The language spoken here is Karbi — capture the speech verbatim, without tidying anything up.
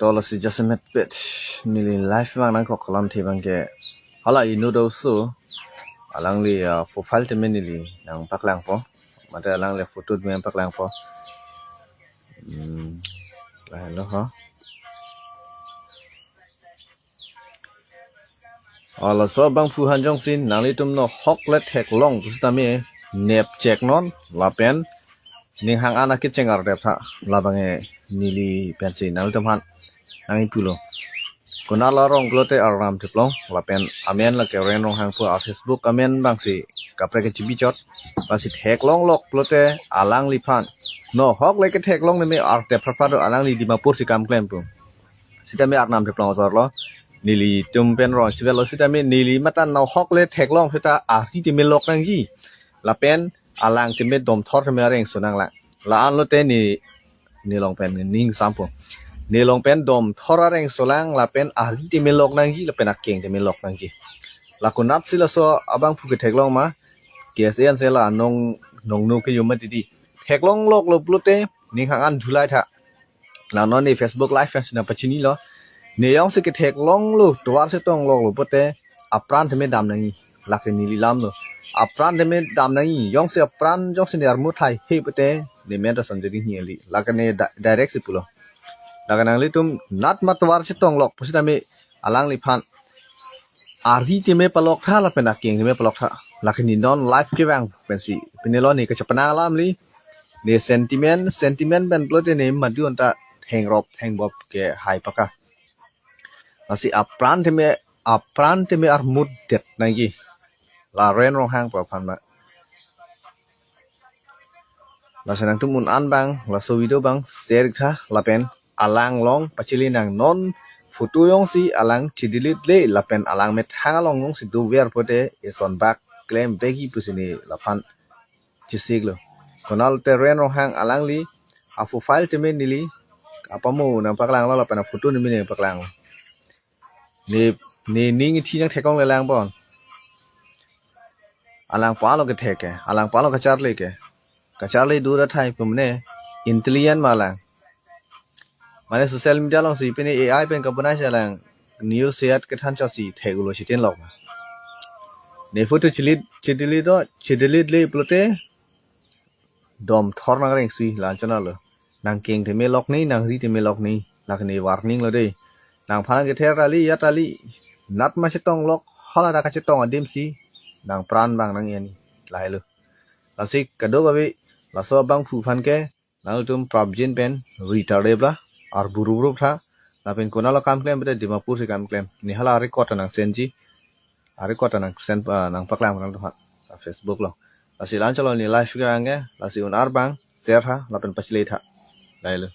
To lasi jasemet pet neli live abang nangkok kalam thi abang ke hala inut aso alangli, ah, profile tame neli nangpaklangpo. Mate alangli photo tame nangpaklangpo. Hmm, lahelo ha. Hala laso abangphu aphan jongsi nanglitum nohok le theklong pusitame nep chek non lapen ning hang an akecheng ardep tha, labang e neli pensi nanglitum aphan nangkipulo. Konat arong pulote Arnam Teplong lapen amen lake Ren Ronghang pu a-Facebook amen abangsi kaprek kechibi chot. Lasi theklonglok pulote alangliphan nohok le ketheklong tame ardep phrapra do, alangli Dimapur si kam klem pu. Sitame Arnam Teplong asor lo. Nelitum pen rong sivel lo sitame neli matan nohok le theklong sita ari tame lok nangji. Lapen alang tame domthor tame areng so nanglang. La-an lote ne, nelong pen ning sampo. Nelong pen domthor areng so lang lapen ari tame lok nangji lapen akeng tame lok nangji. La konatsi laso abangphu ketheklong ma? K S A an se la nong nongno ke yuma didi. Theklonglok lo pulote ning hang an dhulai tha. Nang non ne Facebook live pensi nangpachinilo. Ne jongsi ketheklonglo, tovar chetongloklo pulote apran tame dam nangji. Lake neli lamlo. Apran tame dam nangji. Jongsi apran jongsi ne armut hai he pulote ne men ta sanjari hi ali. Lake ne di-, direct si pulo. Lake nanglitum natma tovar chetonglok pusitame alangliphan ari tame palok tha lapen akeng tame palok tha. Lake ne non live kevang pensi. Pine lo ne kachepana alam li. Ne sentiment, sentiment pen pulote ne madu anta thengrop thengbop ke hai paka. Lasi apran tame, apran tame armut det nangji. La Ren Ronghang pu aphan ma. Lasi nangtum un an abang, laso video abang share tha lapen alang along pachili nang, non photo jongsi alang chedelete le lapen alang methang along jongsi dover pulote eson bak klem vekji pusi ne laphan chesiklo. Konat lote Ren Ronghang alangli a-profile tame neli apamo nangpaklanglo lapen a-photo tame nangpaklanglo. Ne, ne ning ithi nangtheklong le lang bon. Alang palo kethek ke, alang palo kacharli ke. Kacharli dura thai pumne intelligent ma lang. Mane social media alongsi pine A I pen kabonai si alang news share kethan chotsi thek ulo chitin lok. Ne photo chelit, chedelete do, chedelete le pulote domthor nangreng si la-an chonlo. Nangkeng tame lok nangji, nangari tame lok nangji. Lake ne warning lo dei. Nangphan kether ali, jat ali. Natma chetonglok, hala dak kachetong adim si nangpran abang nang-en nangji. Lahelo. Lasi kadokave laso abangphu aphan ke nangtum prapjin pen ri tardep la, arburup rup tha. Lapen konat lo kam klem pulote Dimapur si kam klem. Ne hala record ta nang send ji. Record ta nang send, ah, nangpaklang nangtum aphan Facebook lo. Lasi la-an chalo ne live kevang ke, lasi un an abang share tha lapen pachili tha. Lahelo.